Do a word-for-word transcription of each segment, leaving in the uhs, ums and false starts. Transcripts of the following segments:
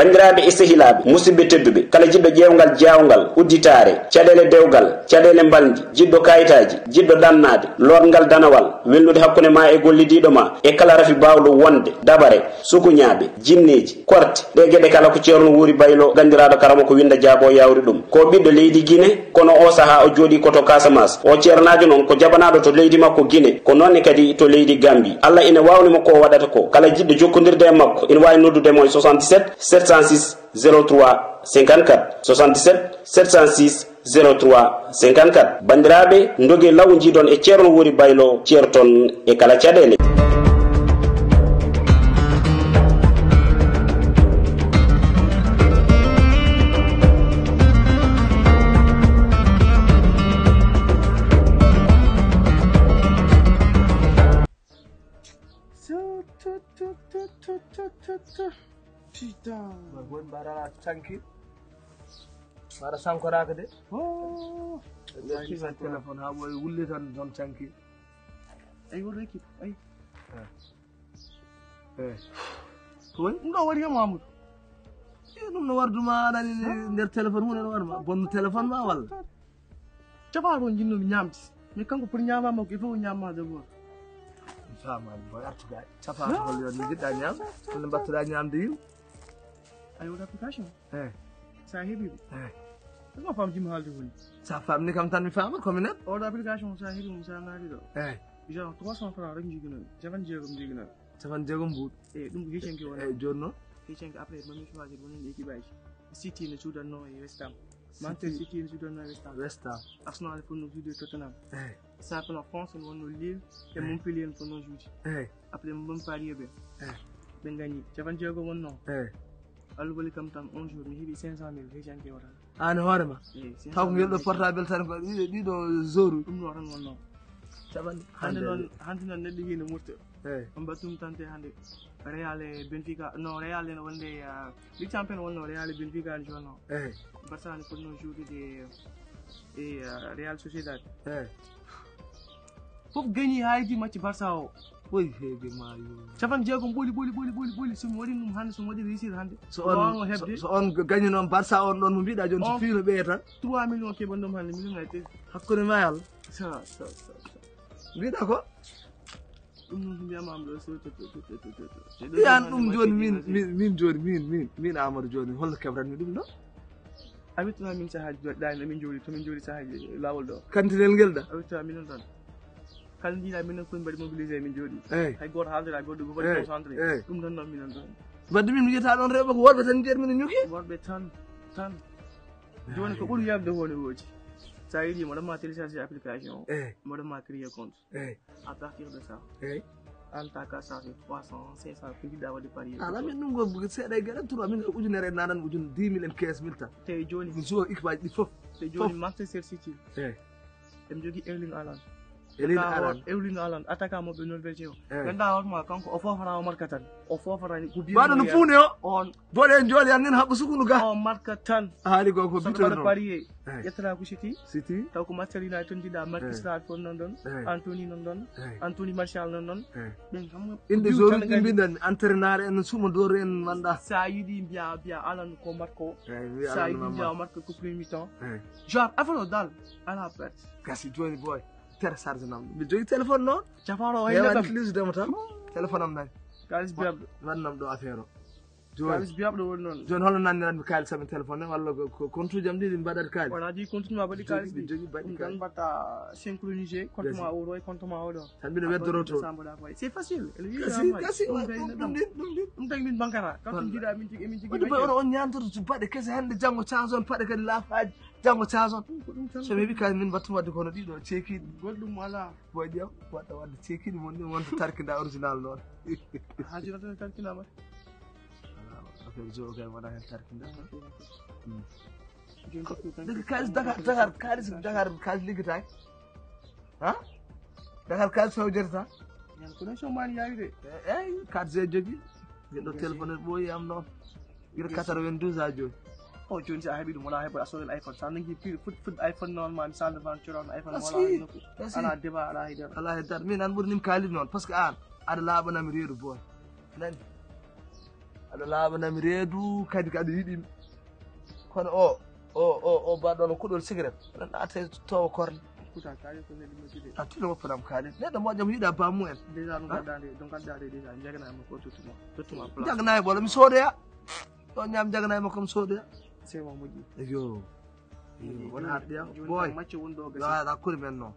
Banndiraaɓe e sehilaaɓe, musidɓe tedduɓe, kala jiɗɗo ƴeewngal jaawngal, udditaare, caɗeele dewgal, caɗeele mbalndi, jiɗɗo kayitaaji, jiɗɗo ɗannaade, lootngal danawal, welnude hakkunde ma e gollidiiɗo ma, e kala rafi baawɗo wonde, dabare, sukuñaaɓe, jinneeji, korte, ɗee geɗe kala ko Ceerno Wuuri Baylo, ganndiraaɗo karama ko winnda jaaboo yawri ɗum. Ko ɓiɗɗo leydi Gine, kono oo sahaa o jooɗii ko to Casamance. O ceernaajo noon ko jaɓanaaɗo to leydi makko Gine, ko noon ne kadi to leydi Gambie. Allah ina waawni mo ko o waɗata ko. Kala jiɗɗo jokkondirde e makko, ina waawi noddude mo e soixante-dix-sept sept cent six zéro trois cinquante-quatre, soixante-dix-sept sept cent six zéro trois cinquante-quatre. Banndiraaɓe, ndogee law njiidon e Ceerno Wuuri Baylo, ceerton e kala caɗeele. Putain. Woni mbaɗa canki. Mbaɗa sankoraaka de. Oh. Ɓe ƴetti tan téléphone haa ɓooyi wulli tan toon canki. Ay, woto équipe, ay. Eh. Eh. Ko woni? Ɗum ɗo waɗi kam, Amadou. Eh, ɗum no wardu ma aɗani nder téléphone huunde no warma. Bonnu téléphone ma walla? Cafa ko jinnoomi ñaamde. Mais kanko pour ñaama makko, il faut o ñaama d'abord. Mi faamaani, boy, artu gaay. Cafa ko hol yoon, mi jiɗɗa ñaam. Hol no mbattuɗa ñaamde yim? Ay, won application. Eh. Sa heɓi ɗum. Eh. Ɗum a faam jimmi haalde woni. Sa faamni kam tan mi faama, ko mi neɗɗo. Oɗo application sa heɓi mum, sa naati ɗo. Eh. Genre trois cents francs rek jiginomi. Capanɗe jeegom jiginomi. Capanɗe jeegom mbuuɗ. Eh, ɗum ko heccanke wona. Eh, jooni noon? Heccanke après, mami choisir wonen équipe aji. City ne suudanno e West Ham. Manchester City ne suudanno e West Ham. West Ham. Arsenal ne fotno jouer e Tottenham. Eh. Championnat France ne wonno Lille e Montpellier ne fotno jouer. Eh. Après, mbaɗi parier ɓe. Eh. Ɓe gañi. Capanɗe jeegom wonno. Eh. Allah wali kam tan, un jour, mi heɓi cinq cent mille, heccanke o tan. Aan e hoore ma? Eh, taw ko ngel ɗo cinq cent mille portable tan ko ɗiɗo, ɗiɗo jour. Ɗum ɗo tan wonno. Capanɗe hande noon, hande noon neɗɗo wiino murto. Eh. On mbattum tan te hande. Real e Benfica, non, Real ene wonde, ah, Ligue Champion wonno Real e Benfica ne jonno. Eh. Barça ne fotno jouer e, ah, Real Sociedad. Eh. Fof gañi haa heddii match Barça o. Oy, heege maayo. Capanɗe jeegom ɓoli, ɓoli, ɓoli, ɓoli, ɓoli. So mi waɗii ɗum hannde, so mi waɗii réussir hannde. So on, so, so on gañi noon Barça on ɗon mo mbiɗa jooni, so fiino ɓeye tan. Trois millions keɓan ɗum hannde, million ay te. Hakkunde ma e Allah. Sa, sa, sa, sa. Mbiɗa ko? Ɗum noon ko mbiyam am ɗo, so to, to. Mbiyan ɗum jooni min, min, min jooni, min, min, min Amadou jooni, holno keɓranmi ɗum ɗo? A wittana min sahaaji ɗaani, min jooɗi, to min jooɗi sahaaji laawol ɗo. Kantinel ngel ɗa? A wittana min tan. Kala njiɗa minen fof mbaɗi mobilisé min jooɗi. Eey. Hay gooto haaldata goɗɗo ko waɗi concentré. Eey. Ɗum tan noon minen tan. Wadde min mi yiyata ɗon rewɓe ko worɓe tan mbiyat minen ñuki. Worɓe tan, tan. Jooni ko ɓuri weeɓde ko ne woodi. So a yiɗi mboɗo ma télécharger application o. Eey. Mboɗo ma créer compte. Eey. À partir de ça. Eey. An ta ka charge trois cents, cinq cents ko jiɗɗa waɗde pari. Ala min ɗum ko seeɗa e geɗal trois min ko ujunere en nanan ujun dix mille en quinze mille tan. Te jooni. Mi joue équipe aji ɗi fof. Te jooni Manchester City. Eey. Eɓe njogii Erling Haaland. Erling Haaland. Erling Haaland, attaquant maɓɓe norvégien o. Eey. Ganduɗa hoore ma kanko o foofata o marka tan. O foofata ko biyeɗo no fuune o. On. Boɗe en jooli an nen haɓɓa sukunu ga. O marka tan. A haali ko ko biteur no. Parier. Eey. Ƴettata ko City. City. Taw ko Manchester United jiɗɗa, Marcus Rashford non ɗon. Eey. Anthony non ɗon. Eey. Anthony Martial non ɗon. Eey. Ɓen kam. Inde joori ɗi mbiɗen entraîneur en sumador en manda. Sa yiɗi mbiya mbiya Haaland ko marko. Eey, mbiya Haaland ko marko. Sa yiɗi mbiya marko ko premier mi-temps. Eey. Genre affaire o dal. Ala perte. Gasi jooni boy. Télécharge nam. Mi jogi téléphone noon. Cafaano o heewani plus de mo tan. Téléphone am nani. Kalis biyabɗo. Wannam ɗo affaire o. Jooni. Kalis biyabɗo woni noon. Jooni holno nanniranmi kalis am e téléphone walla ko, ko compte uji am ɗiɗi mbaɗat kalis? Wona ɗi compte ma mbaɗi kalis ɗi. Jogi baɗɗi kalis. Ɗum tan mbaɗta synchronisé compte ma o ɗo e compte ma o ɗo. Tan mbiɗo weddoro to. C'est facile. Kasi, kasi, ɗum ɗin, ɗum ɗin. Ɗum tagi min bankata. Kam ɗum jiɗa min tigi, min tigi. Woni koy onon on ñaantorto baɗe kese hannde janngo change on paɗe kadi laafaaji. Janngo change on. Ɗum ko ɗum tan. So mi heɓi kalis min mbattum wadde kono ɗiɗo ceekiiɗi. Goɗɗum alaa. Boy ƴeew, waɗa wadde ceekiiɗi mon ɗin wonta tarkinda original noon. Haa joni tan tarkinama. Alaa, affaire jogo kay wona heen tarkinda tan. Hmm. Jooni ko ɗum tan. Daga kalis Dakar, Dakar, kalis Dakar, kalis liggataaki. Ha? Dakar kalis fewjata. Yan ko ɗon so mani yawi de. Eey, quatre G jogi. Ngel ɗo téléphone ɓooyi am noon. Gila quatre-vingt-douze haa jooni. O jooni si a heɓi ɗum wona heɓa a soodal iPhone. Sa nangi prix foot, foot iPhone normal, salle de vente coron iPhone wala nokku. Ala débat, ala haydara. Ala haydara. Min an ɓurnim kaalid noon, parce que an aɗa laaɓanami reedu boy. Nani? Aɗa laaɓanami reedu, kadi ko aɗa yiɗi mi. Kono o, o, o, o baɗɗo no kuɗol cigarette. Aɗa naata e towa korle. Kuta kaali ko neli mo jide. A tino woppanam kaali. Neɗɗo moƴƴo mo yiɗa bammu en. Déjà ɗum Ha? Gaddade, ɗum gaddade déjà, jagana mo ko tottuma. Tottuma place. Jagana e ɓolo, mi soodoya. Ɗo ñaam jagana e makko, mi soodoya. C'est bon, moƴƴi. Yo. Yo, wona haɗɗiya. Jooni boy. Kam macce woni ɗo gasi. Yo, aɗa kori men noon.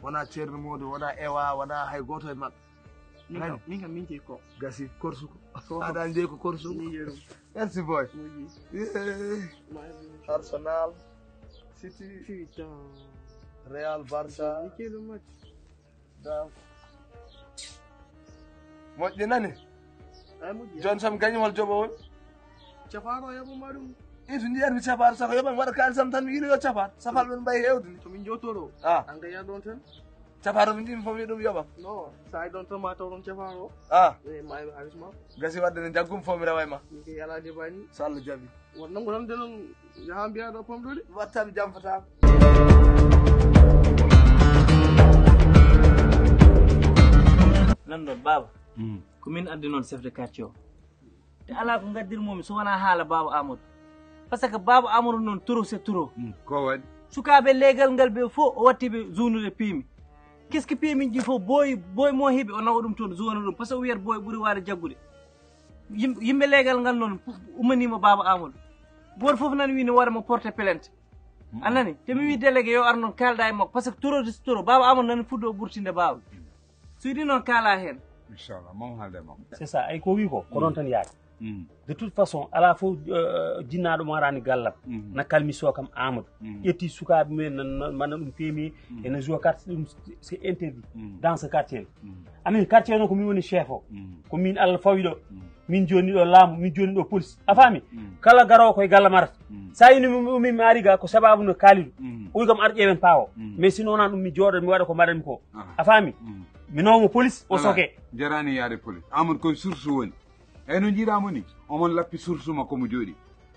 Wona Ceerno Mawdo, wona Ewa, wona hay gooto e maɓɓe. Min kam, nani? Min kam, min jeyi ko. Gasi, korsuko. Ko aɗa jeyi ko korsuko. Ni yeru. Merci boy. Moƴƴi. Yeah. Arsenal, City, putain. Real, Barça. Ni kilo match. Dam. Moƴƴi nani? Ay moƴƴi. Jooni so mi gañi hol joɓo woni? Cafaaro yoɓo ma ɗum. Itu ndiyar mi cafaaro sako yoɓan waɗa kaalisam tan mi yiɗo yo cafaar. Safal men mbayi hewde ni. To min jotoro. Ah. An ga yar ɗon tan. Cafaaro mi ndin fof mi ɗum yoɓam. No, sa ay ɗon tan ma taw ɗon cafaaro. Ah. E ma ay halis ma. Gasi wadde ne jaggum fof mi rawa e ma. Min ke yala de bani. So Allah jaɓi. Won nangu tan de non. Yaha mbiya ɗo pomɗude. Wattam jam fata. Lanndon baaba. Mm. Ko min addi noon chef de quartier o. Te alaa ko ngaddirmomi so wonaa haala baaba Amadou. Parce que baaba Amadou noon toro c'est toro. Mm. Ko waɗi? Sukaaɓe leegal ngal ɓe fof o watti ɓe zone ude piimi. Kiski piimi ji fof boy boy mo heɓi o nawa ɗum toon zone ɗum parce que o wiyata boy ɓuri waade jaggude. Yim-, yimɓe leegal ngal noon fu-, ummanima baaba Amadou. Gooto fof nan wii ne wara mo porte plainte. Mm. A nani? Te mi wii délégué yo ar noon kaalda e makko. Parce que toro de toro. Baaba Amadou nan fuɗɗo ɓurtinde baaba. So yiɗi noon kaala heen. Inchallah, mom haalde e makko. C'est ça, ay ko wi ko, ko noon tan yaari. Mm. De toute façon, alaa fof, euh, jinnaaɗo mo araani gallam. Mm. Na kalmi so kam Amadou. Mm. Ƴetti sukaaɓe men, na, na, mana ɗum feemi, mm, ene joue carte, ɗum c'est interdit, mm, dans ce quartier. Mm. Amin quartier noon ko min woni chef o. Mm. Ko min Allah fawi ɗo. Mm. Min joni ɗo laamu, min joni ɗo police. A faami? Mm. Kala garoowo koye galle marata. Mm. Sa yini mi, mi, mi ari ga ko sababu no Kalidou. Mm. O wi kam ar ƴeewen paawo. Mm. Mais sinon nan ɗum mi jooɗo mi waɗa ko mbaɗanmi ko. Ah. A faami? Mm. Mi nomo police, o soke. Jarani yaade police. Amadou koye source woni. Eyyi no jiiɗamo ni, omon lappi source makko mo jooɗi.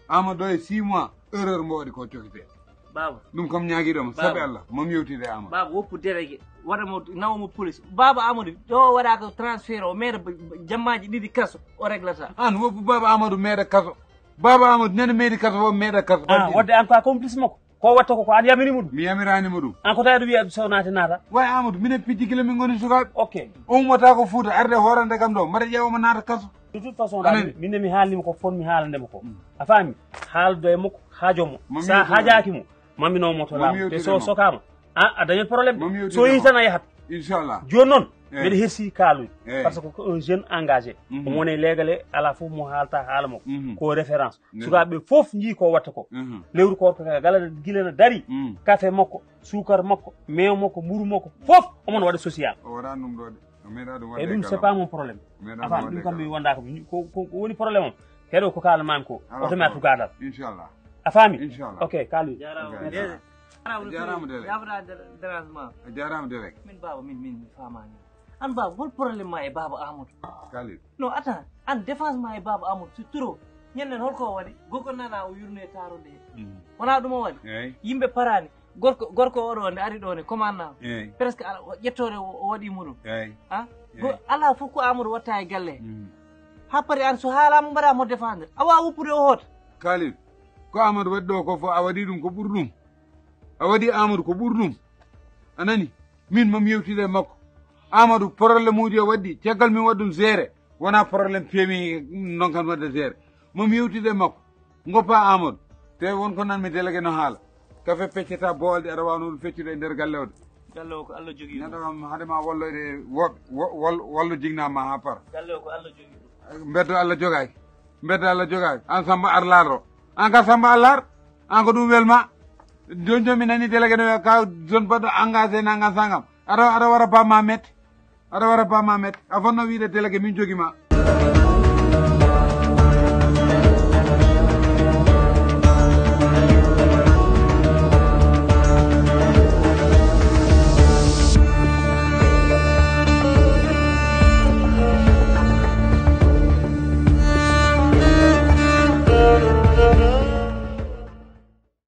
Amadou ɗo e six mois, erreur mo waɗi ko cokete. Baaba. Ɗum kam ñaagiɗoma, baaba, sabi Allah, mom yewtide e Amadou. Baaba, woppu délégué, waɗa mo, nawa mo police. Baaba Amadou, ɗo o waɗa ko transfert, o meeɗa b-, b-, jammaaji ɗiɗi kaso, o réglata. An woppu baaba Amadou meeɗa kaso. Baaba Amadou nene meeɗi kaso, o meeɗa kaso. Ah, wadde an ko a complice makko. Ko watta ko, ko an yamiri mo ɗum. Mi yamirani mo ɗum. An ko tawi aɗa wiya so naati naata. Way Amadou, minen pijji gila min ngoni sukaaɓe. Ok. O ummata ko Fuuta, arde hoorande kam ɗo, mbaɗa ƴeewa mo naata kaso. De toute façon, anani? Min de mi haalnima ko fon mi haalande mo ko. Mm. A faami? Haaldo e makko, haajo mo. Sa haajaaki mo, mamino mo to laamu. Te so sokaama, a, a dañat problème. So yi tan a yahat. Inchallah. Jooni noon, mbeɗa hersi kaaluy. Parce que ko un jeune engagé. Mhm. Omo woni e leegale, alaa fof mo haalta haala makko. Mhm. Ko référence. Mhm. Sukaaɓe fof njii ko watta ko. Mhm. Lewru ko gala gila na dari. Mhm. Café makko, suukar makko, meew makko, mburu makko, fof omon waɗa social. O waɗa ɗum ɗo de. O meeɗa ɗum waɗde. E ɗum c'est pas mon problème. A faami, ɗum kam mi wonda ko, ko, ko woni problème am. Heɗo ko kaalanmaami ko. Oto mi artu gaadal. Inchallah. A faami? Inchallah. Ok, kaalu. Jarama. Ok, jarama. Jarama, délégué. Jaɓata dé-, dérangement. A jarama, délégué. Min baaba, min, min, mi faamaani. An baaba, hol problème ma e baaba Amadou? Kalidou. Non, attends. An défense ma e baaba Amadou, c'est trop. Ñanden holko o waɗi? Gorko nana o yurne taarode he. Mm. Wona ɗum o waɗi? Eyyi. Yimɓe paraani. Gorko, gorko oɗo nde ari ɗo ne, commandant. Eyyi. Presque ala, o ƴettore o, o waɗi muɗum. Eyyi. Ha? Go-, eyyi. Ala fof ko Amadou watta e galle. Mm. Ha paari an so haalama mbaɗa mo défendre. A wawa woppude o hoota. Kalidou, ko Amadou waɗi ɗo ko fof a waɗi ɗum ko ɓuri ɗum. A waɗi Amadou ko ɓuri ɗum. A nani? Min mom yewtide e makko. Amadou problème uji o waɗi, caggal min waɗi ɗum géré. Wona problème feemi non kan wadde seere. Mo mi yewtide e makko. Ngoppa Amadou. Te won ko nan mi délégué no haala. Kafe peccata boolde aɗa wawno ɗum feccude e nder galle o de. Galle o ko Allah jogii ɗum. Neɗɗo kam hade ma walloyde wo-, wo-, wal-, wallo jignama ha par. Galle o ko Allah jogii ɗum. Mbeddo Allah jogaaki. Mbeddo Allah jogaaki. An Samba ar laaro. An ka Samba ar laar. An ko ɗum welma. Joni joni mi nani délégué no wiya ka zone baɗɗo engagé nangan sangam. Aɗa, aɗa wara bamma mette. Aɗa wara bamma mette. A fonno wiide délégué min jogi ma.